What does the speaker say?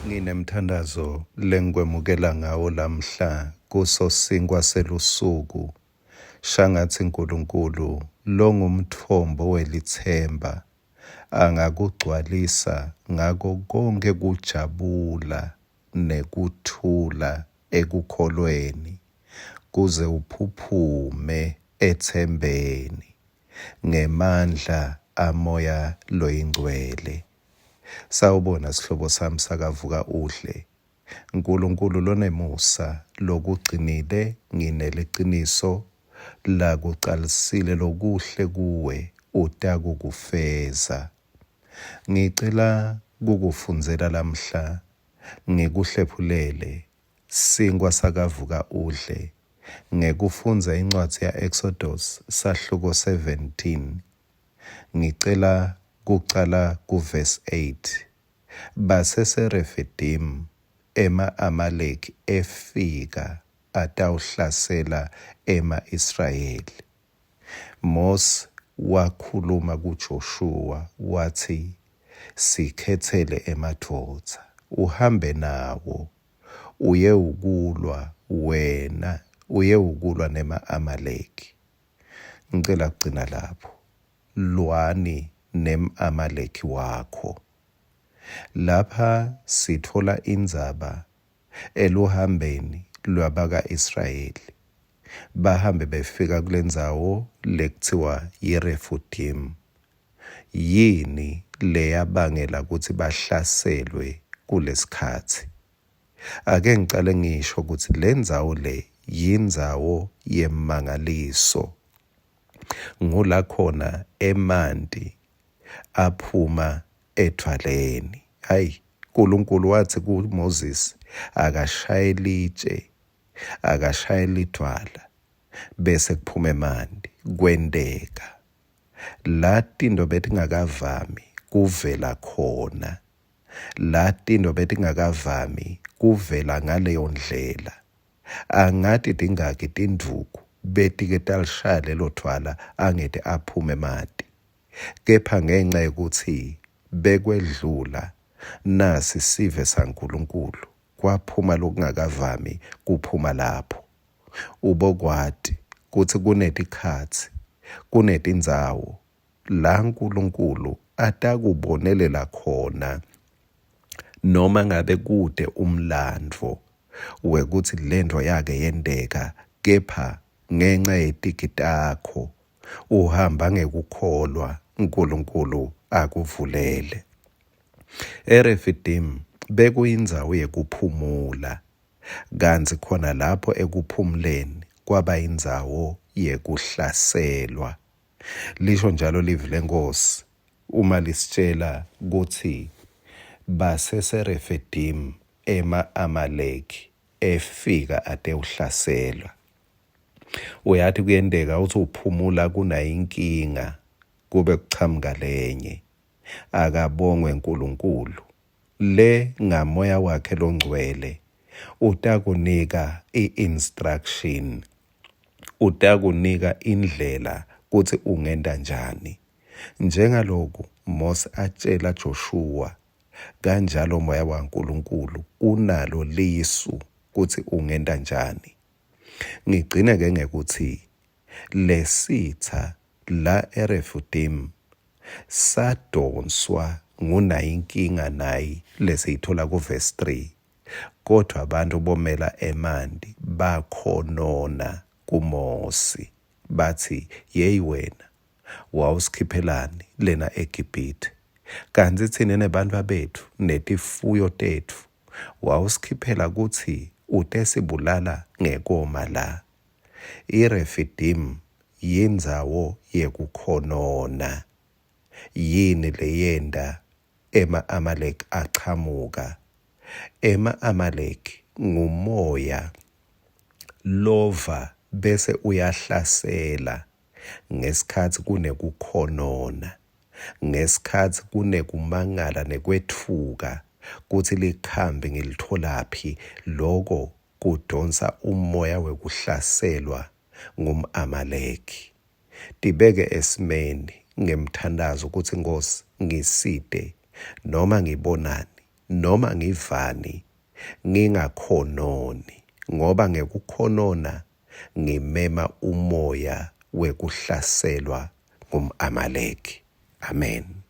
Nginemthandazo lengikwemukela ngawo lamhla kuso sinkwa selusuku. Shangatsi Nkulunkulu longumtfombo welitsemba angakugcwalisa ngako konkhe kujabula nekuthula ekukholweni, kuze uphuphume etsembeni ngemandla aMoya Loyingcwele. Sawubona sihlobo sami sakavuka udle. Nkulunkulu lonemusa lokugcinile ngineliciniso lakucalisile lokuhle kuwe utakukufeza. Ngicela kukufundzela lamhla ngikuhlephulele sinkwa sakavuka udle ngekufundza incwadzi ya-Exodus sahluko 17 Ngicela kucala kuvesi 8. BaseseRefidimu, ema-Amaleki efika atawuhlasela ema-Israyeli. Mosi wakhuluma kuJoshuwa watsi, Sikhetsele emadvodza, uhambe nawo uyewukulwa wena uyewukulwa nema-Amaleki. Ngicela kugcina lapho. Lwani nem-Amaleki wakho. Lapha sitfola indzaba eluhambeni lwabaka-Israyeli. Bahambe befika kulendzawo lekutsiwa yiRefidimu. Yini leyabangela kutsi bahlaselwe kulesikhatsi? Ake ngicale ngisho kutsi le ndzawo le yindzawo yemmangaliso. Ngula khona emanti aphuma edvwaleni. Hayi, Nkulunkulu watsi kuMoses akashaye litshe, akashaye lidvwala bese kuphuma emanti. Kwenteka. La tintfo betingakavami kuvela khona la tintfo betingakavami kuvela ngaleyo ndlela. Angati tingaki tindvuku betike talishaya lelo dvwala angete aphume emanti. Kepha ngenca yekutsi bekwedlula nasi sive saNkulunkulu, kwaphuma lokungakavami kuphuma lapho. Ubokwati kutsi kunetikhatsi, kunetindzawo la Nkulunkulu atakubonelela khona noma ngabe kute umlandvo wekutsi lentfo yake yenteka kepha ngenca yetigi takho uhamba ngekukholwa Nkulunkulu akuvulele. ERefidimu bekuyindzawo yekuphumula kantsi khona lapho ekuphumuleni kwaba yindzawo yekuhlaselwa. Lisho njalo livi leNkhosi uma lisitshela kutsi baseseRefedimu ema-Amaleki efika atewuhlaselwa. Uyati kuyenteka utsi uphumula kunayo inkinga kube kuchamuka lenye. Akabongwe Nkulunkulu le ngamoya wakhe longcwele utakunika i-instruction utakunika indlela kutsi ungenta njani. Njengaloku Mose atjela Joshuwa, kanjalo Moya waNkulunkulu unalo lisu kutsi ungenta njani. Ngigcine ke ngekutsi lesitsa la eRefidim sadonswa ngunayi inkinga nayi lesiyithola kuvesi 3 Kodvwa bantfu bomela emanti bakhonona kuMosi, batsi, Yeyi wena, wawusikhiphelani lena eGibhithe? Kantsi tsine nebantfwabetfu netifuyo tetfu wawusikhiphela kutsi utesibulala ngekoma la. IRefidimu yindzawo yekukhonona. Yini leyenta ema-Amaleki achamuka? Ema-Amaleki ngumoya lova bese uyahlasela ngesikhatsi kunekukhonona, ngesikhatsi kunekumangala nekwetfuka kutsi likhambi ngilitholaphi, loko kudonsa umoya wekuhlaselwa ngum-Amaleki. Tibeke esimeni ngemthandazo kutsi Nkhosi ngisite noma ngibonani. noma ngivani ngingakhononi, ngoba ngekukhonona ngimema umoya wekuhlaselwa ngum-Amaleki. Amen.